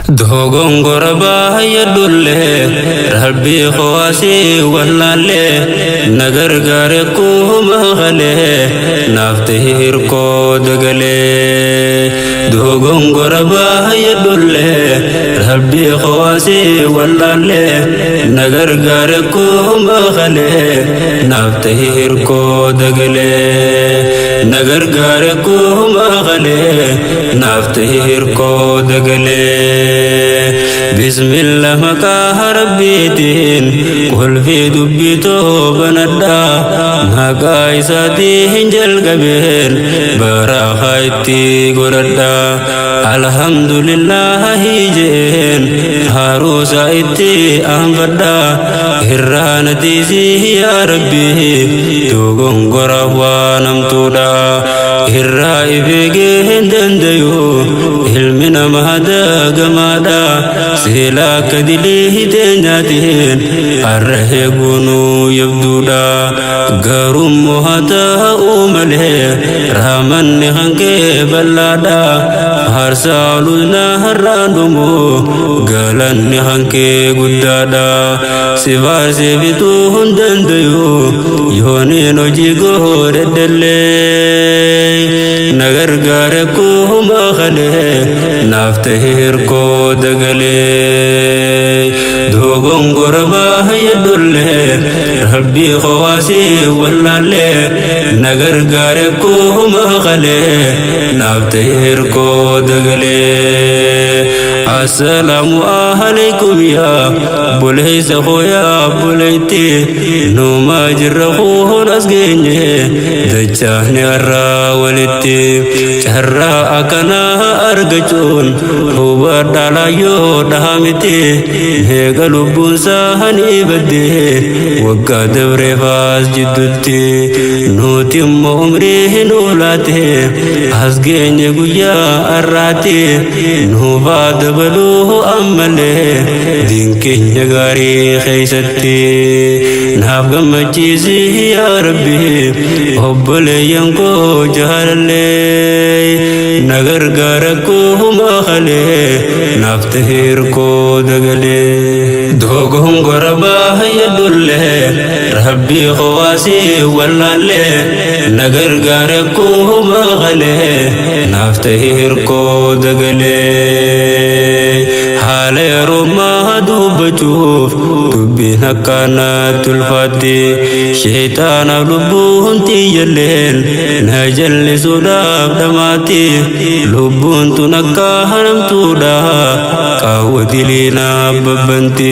Dogongora baay'adhullee rabbii kowaasii wallaallee na gargaare kuma galee naaf ta'e hirkoo dagalee. Dogongora baay'adhullee rabbii kowaasii wallaallee na gargaare kuma galee naaf ta'e hirkoo dagalee. Na gargaare kuma galee naaf ta'e hirkoo dagalee. Bismillah maqaa rabbiitiin qulfii dubbitoo banadha maqaa isaatiin jalqabeen barakaa itti godhadha alhamdulillahi jeen haruusa itti aanfadha irraa natiisii yaa rabbi dogongora waan hamtuudha irraa ifeegee hin dandayu ilmi namaa dagamaadha sila akka dilii teenyaatiin har'a eeguunuu yabduudha garummoo haa ta'uu malee raamanni hankee bal'aadha faarsaa oluna har'aan dhumu galanni hankee guddaadha si faarsee bituu hin dandayu yooniin hojii godhedhellee na gargaare kuma kalee naaf ta'e hirkoo dagalee dogongora baay'adhullee rabbii kowaasii wallaallee na gargaare kuma kalee naaf ta'e hirkoo dagalee. Assalaamu alaikum yaa buleessa koo yaa buleetti nuuma jirra kuun as geenye dachaani har'aa walitti carraa akkanaa argachuun hubadhaa laayyoo dhahamiti meeqa lubbuun saanii baddee waggaa dabreefaas jidduutti nuti immoo umrii nu laate as geenye guyyaa har'aatti nuufaa dabaluu ammallee diin keenya gaarii keessatti naaf gammachiisi yaa rabbi obboleeyyan koo jaalallee na gargaara kuma kalee naaf ta'e hirkoo dagalee dogongora baay'adhullee rabbii kowaasii wallaallee na gargaara kuma kalee naaf ta'e hirkoo dagalee haala yeroo maa dubbachuuf dubbiin akkanatti ulfaatti sheexaanaaf lubbuun tiyyalleen na jallisuudhaaf dhamaatti lubbuun tun akka hanamtuudha qaawwa diliinaaf babbanti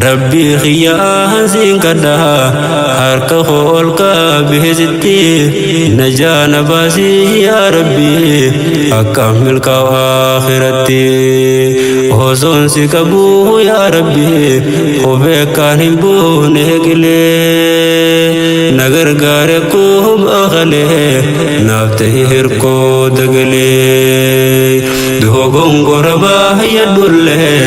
rabbii xiyyaa hansiin kadha harka koo ol qabeesitti najaa na baasii yaa rabbi akka milkaa'u akhiratti osoon si qabu yaa rabbi qubee kaan hin buune qilee na gargaare kuma kalee naaf ta'e hirkoo dagalee dogongora baay'adhullee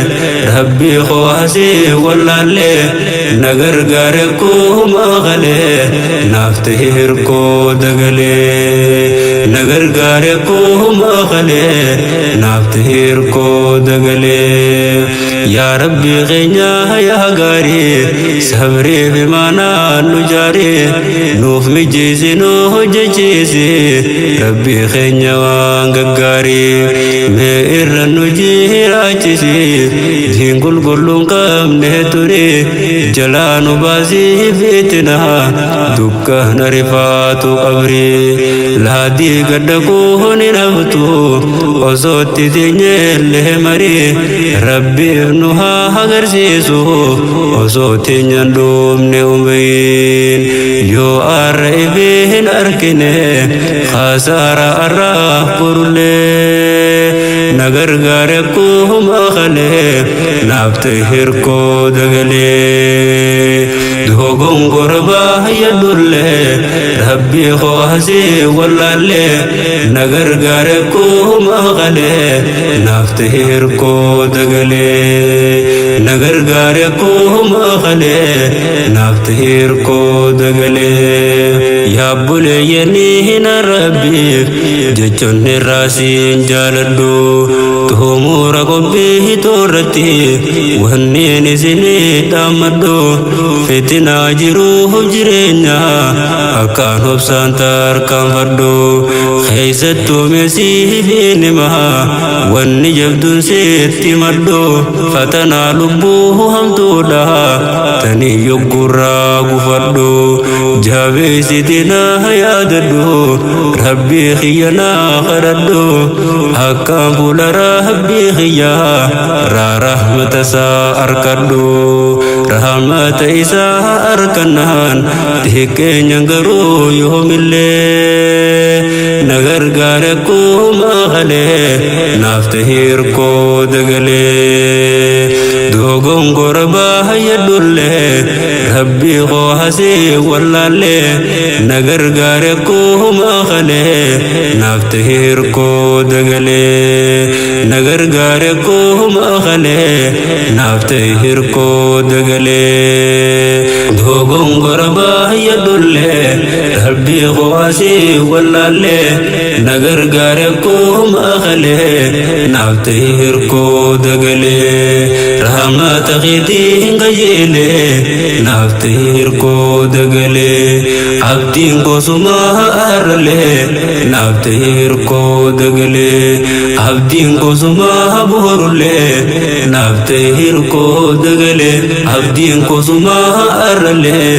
rabbii kowaasii wallaallee na gargaare kuma kalee naaf ta'e hirkoo dagalee na gargaare kuma kalee naaf ta'e hirkoo dagalee yaa rabbi keenya yaa gaarii sabrii fi maanaan nu jaarii nuuf mijeessi nu hojjechiisi rabbi keenya waan gaggaarii mee irra nu jiraachisi diin qulqulluun qabne ture jalaa nu baasii fitina dukkana rifaatu qabrii laadii gadda kuun hin haftu osootti teenyellee marii rabbiif nu haa agarsiisu osoo teenyaan dhumne umriin yoo arra ifee hin argine khasaara arraa borullee na gargaare kuma kalee naaf ta'e hirkoo dagalee dogongora baay'adhullee rabbii kowaasii wallaallee na gargaare kuma kalee naaf ta'e hirkoo dagalee na gargaare kuma kalee naaf ta'e hirkoo dagalee yaa buleeyyanii hin rabbiif jechoonni raasiin jaaladhu. Xumura qophii toorratti wanneen isinii dhaammadhu, fitinaa jiruuf jireenya akkaan obsaan tarkaanfadhu. Keessattuu meesiif nima wanni jabduun sitti madhu, fatanaa lubbuu hamtuudha tanii yoggurraa gufadhu. Jabeessitina yaadadhu, rabbii kiyya naa kadhadhu, akkaan fuula rabbii kiyya raa rahmata isaa arkadhu. Rahmata isaa arkannaan xiqqeenyan garuu yoomillee na gargaare akkuma kalee naaf ta'e hirkoo dagalee. Dogongora baay'adhullee rabbii koo hasii wallaallee na gargaare akkuma kalee naaf ta'e hirkoo dagalee. Na gargaare akkuma kalee naaf ta'e hirkoo dagalee. Dogongora baay'adhullee rabbii koo hasii wallaallee na gargaare akkuma kalee naaf ta'e hirkoo dagalee. Rahmata keetiin qajeelee naaf ta'e hirkoo dagalee. Abdiin kosuma har'allee naaf ta'e hirkoo dagalee. Abdiin kosuma boorullee naaf ta'e hirkoo dagalee. Abdiin kosuma har'allee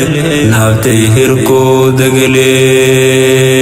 naaf ta'e hirkoo dagalee.